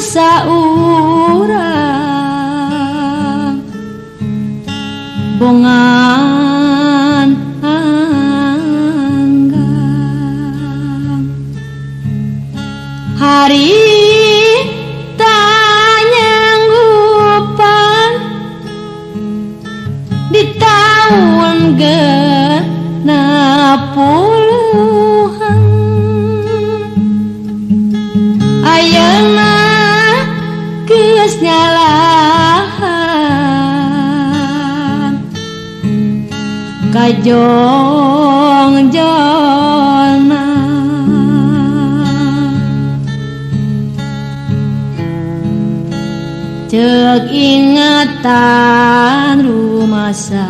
saurang bongan anggang hari tanyanggupan di tahun 60-an ayeuna geus nyalahan kajong-jona ceuk ingatan rumasa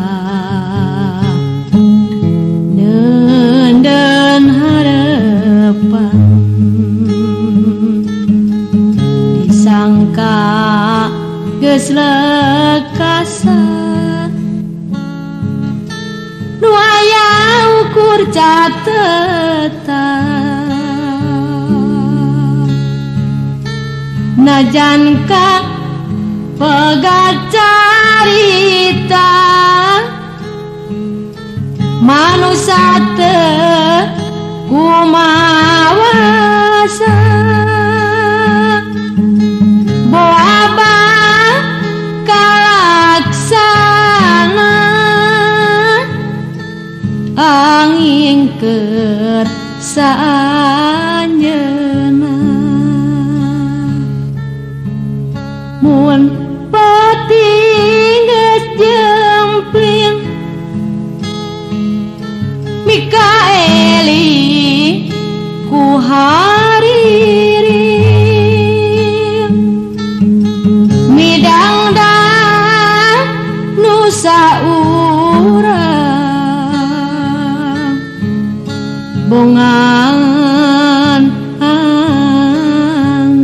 den harapan disangka geus lekasan nu aya ukur catetan najan ka pegat carita manusia teu kumawasa boaba kalaksana angin keur saanjeuna mun peuting geus jempling Mikaeli ku haririm midangdang nu saurang bongan anggang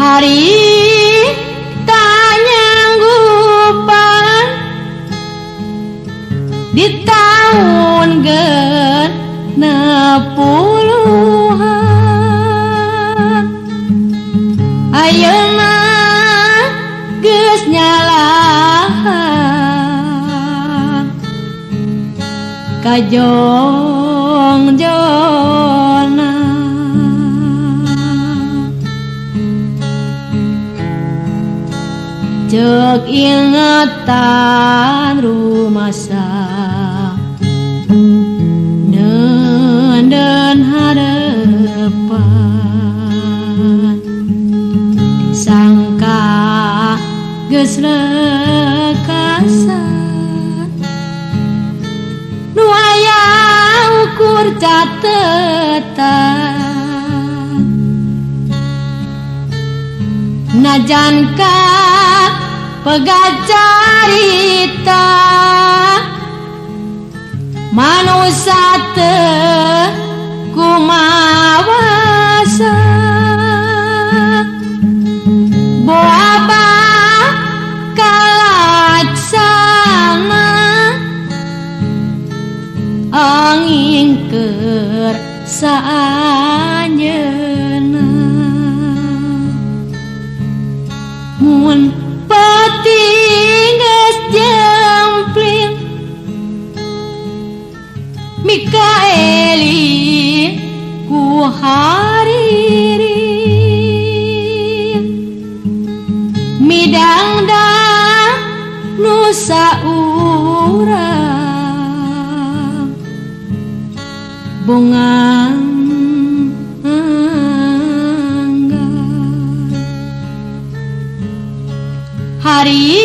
hari tanyanggupan di tahun 60-an ayeuna geus nyalahan kajong-jona ceuk ingatan rumasa den harapan disangka geus lekasan nu aya ukur catetan najan ka pegat carita manusia teu kumawasa boaba kalaksana angin keur saanjeuna mun peuting geus jempling Mikaeli ku haririm midangdang nu saurang bongan anggang hari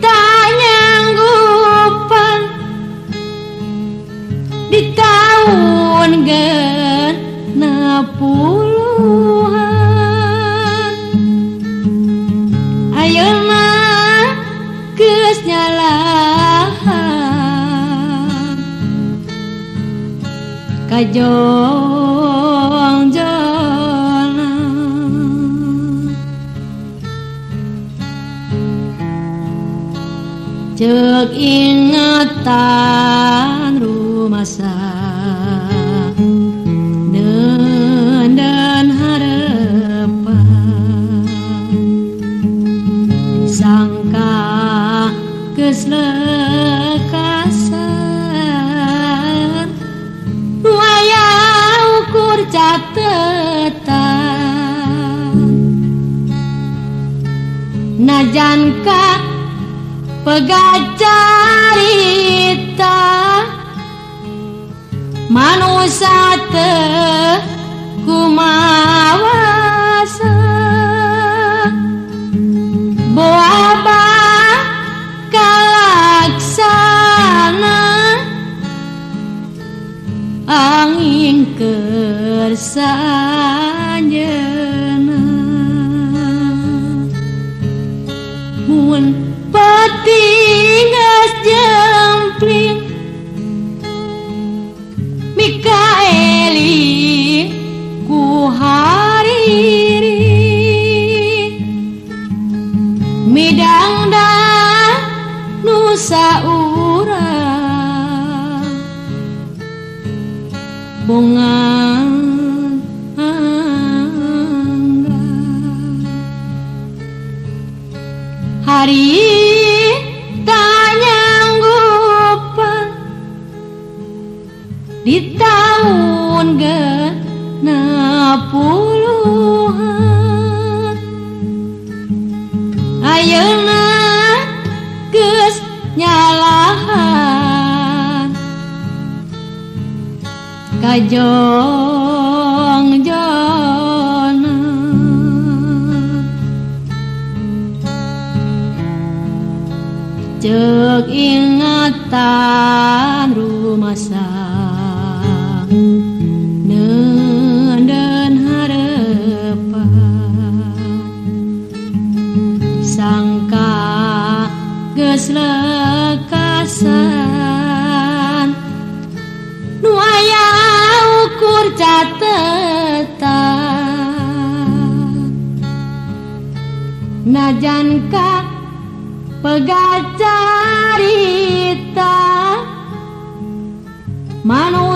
tanyanggupan di tahun 60-an ayeuna geus nyalahan kajong-jona ceuk ingatan rumasa Najan ka pegat carita manusa teu kumawasa boa kalaksana angin kersa anjeunna mun peuting geus jempling mikaeli ku hariri midangdang nusa urang bunga hari tanyanggupan di tahun 60-an ayeuna geus nyalahan kajong-jona. Ceuk ingatan rumasa neundeun harepan sangka geus lekasan nu aya ukur catetan najan ka pegat carita manusia.